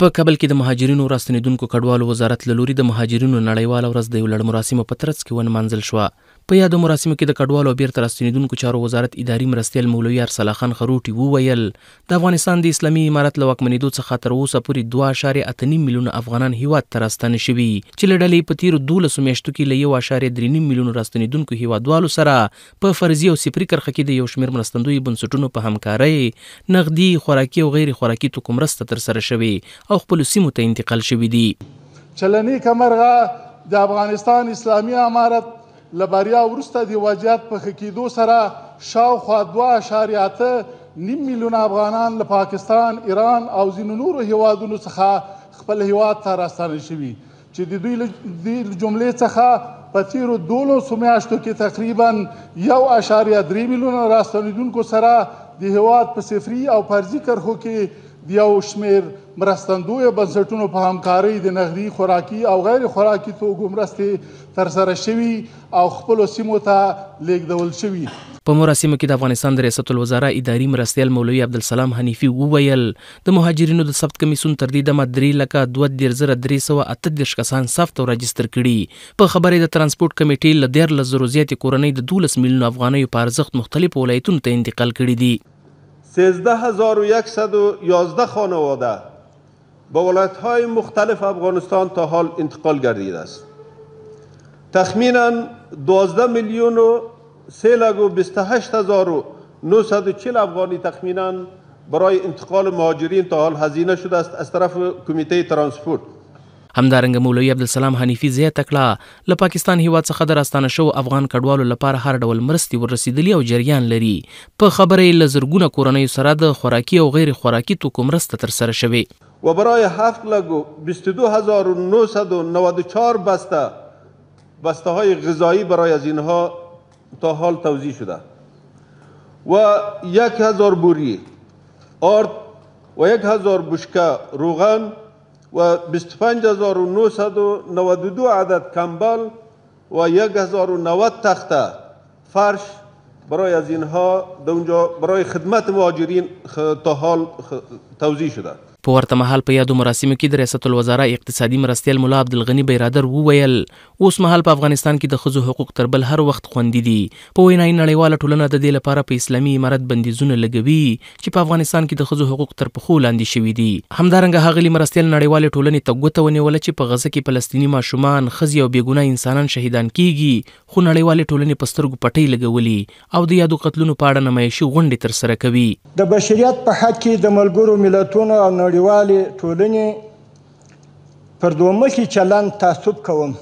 په کابل کې د مهاجرینو راستنېدونکو کډوالو وزارت له لوري د مهاجرینو نړیواله ورځ د یو لړ مراسمو په ترڅ کې ونمانځل شوه. په یادو مراسمو کې د کډوالو او بېرته راستنېدونکو چارو وزارت اداري مرستیال مولوي ارسلا خان خروټي وویل، د افغانستان د اسلامي امارت له واکمنېدو څخه تر اوسه پورې 2.8.5 میلیونه افغانان هېواد ته راستانه شوي، چې له ډلې یې په تېرو 12 میاشتو کې له 1.3.5 میلیونو راستنېدونکو هېوادوالو سره په فرضي او صفري کرښه کې د یو شمېر مرستندویو بنسټونو په همکارۍ نغدي، خوراکي او غیر خوراکي توکو مرسته ترسره شوې او خپلو سیمو ته انتقال شوي دي. چې له نېکه مرغه د افغانستان اسلامي امارت له بریا وروسته د وضعیت په ښه کېدو سره شاوخوا 2.8.5 میلیونه افغانان له پاکستان، ایران او ځینو نورو هیوادونو څخه خپل هیواد ته راستانه شوي، چې د دوی له جملې څخه په تېرو 12 میاشتو کې تقریبا 1.3 میلیونه راستنېدونکو سره د هیواد په صفري او فرضي کرښو کې د یو شمېر مرستندویو بنسټونو په همکارۍ د نغدي، خوراکي او غیر خوراکي توکو مرستې ترسره شوي او خپلو سیمو ته لېږدول شوي. په مراسمو کې د افغانستان د ریاست الوزرا اداري مرستیال مولوي عبدالسلام حنیفي وویل، د مهاجرینو د ثبت کمیسیون تر دې دمه 3,32,338 کسان ثبت او راجستر کړي. په خبره یې د ترانسپورت کمېټې له 13 زرو زیاتې کورنۍ د 12 میلیونو افغانیو په ارزښت مختلفو ولایتونو ته انتقال کړي دي. 13,111 خانواده به ولایت‌های مختلف افغانستان تا حال انتقال گردیده است. تخمینا 12,328,940 افغانی تخمینا برای انتقال مهاجرین تا حال هزینه شده است از طرف کمیته ترانسپورت. همدارنګه مولوي عبدالسلام حنیفي زیاته کړه، له پاکستان هیواد څخه د راستانه شوو افغان کډوالو لپاره هر ډول مرستې وررسېدلي او جریان لري. په خبره یې له زرګونه کورنیو سره د خوراکي او غیر خوراکي توکو مرسته ترسره شوې. و برای 7,22,994 بسته های غذایی برای از اینها تا حال توزیع شده و 1000 بوری آرد و 1000 بشکه روغن و 25,992 عدد کمبل و 1090 تخته فرش برای از اینها در اونجا برای خدمت مهاجرین تا حال توزیع شده. په ورته مهال په یادو مراسمو کې د ریاست الوزرا اقتصادي مرستیال ملا عبدالغني بیرادر وویل، اوس مهال په افغانستان کې د ښځو حقوق تر بل هر وخت خوندي دي. په وینا یې نړیواله ټولنه د دې لپاره په اسلامي امارت بندیزونه لګوي چې په افغانستان کې د ښځو حقوق تر پښو لاندې شوي دي. همدارنګه ښاغلي مرستیال نړیوالې ټولنې ته ګوته ونیوله چې په غزه کې فلسطیني ماشومان، ښځې او بېګناه انسانان شهیدان کیږي، خو نړیوالې ټولنې په سترګو پټۍ لګولي او د یادو قتلونو په اړه نمایشي غونډې ترسره کوي. د بشریت په حق کې د ملګرو ملتونو او نړیوالې ټولنې پر دوه مخي چلند تعصب کوم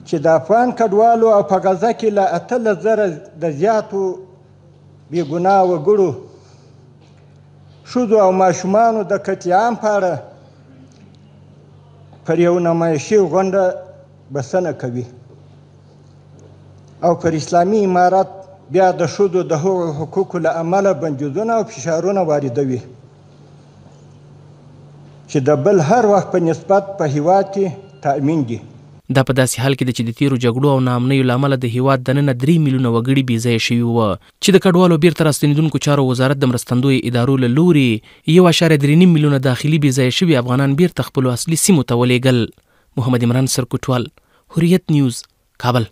چې د افغان کډوالو او په غزه کې له 18,000 د زیاتو بېګناه وګړو، ښځو او ماشومانو د قتل عام په اړه پر یو نمایشي غونډه بسنه کوي او پر اسلامي امارت بیا د ښځو د هغو حقوقو له امله بندیزونه او فشارونه واردوي چې د بل هر وخت په نسبت په هیواد کې تأمین دي. دا په داسې حال کې ده چې د تېرو جګړو او ناامنیو له امله د هیواد دننه 3 میلیونه وګړي بې ځایه شوي وو، چې د کډوالو بېرته راستنېدونکو چارو وزارت د مرستندویو ادارو له لوري 1.3.5 میلیونه داخلي بې ځایه شوي افغانان بېرته خپلو اصلي سیمو ته ولېږل. محمد عمران سرکوټوال، حریت نیوز، کابل.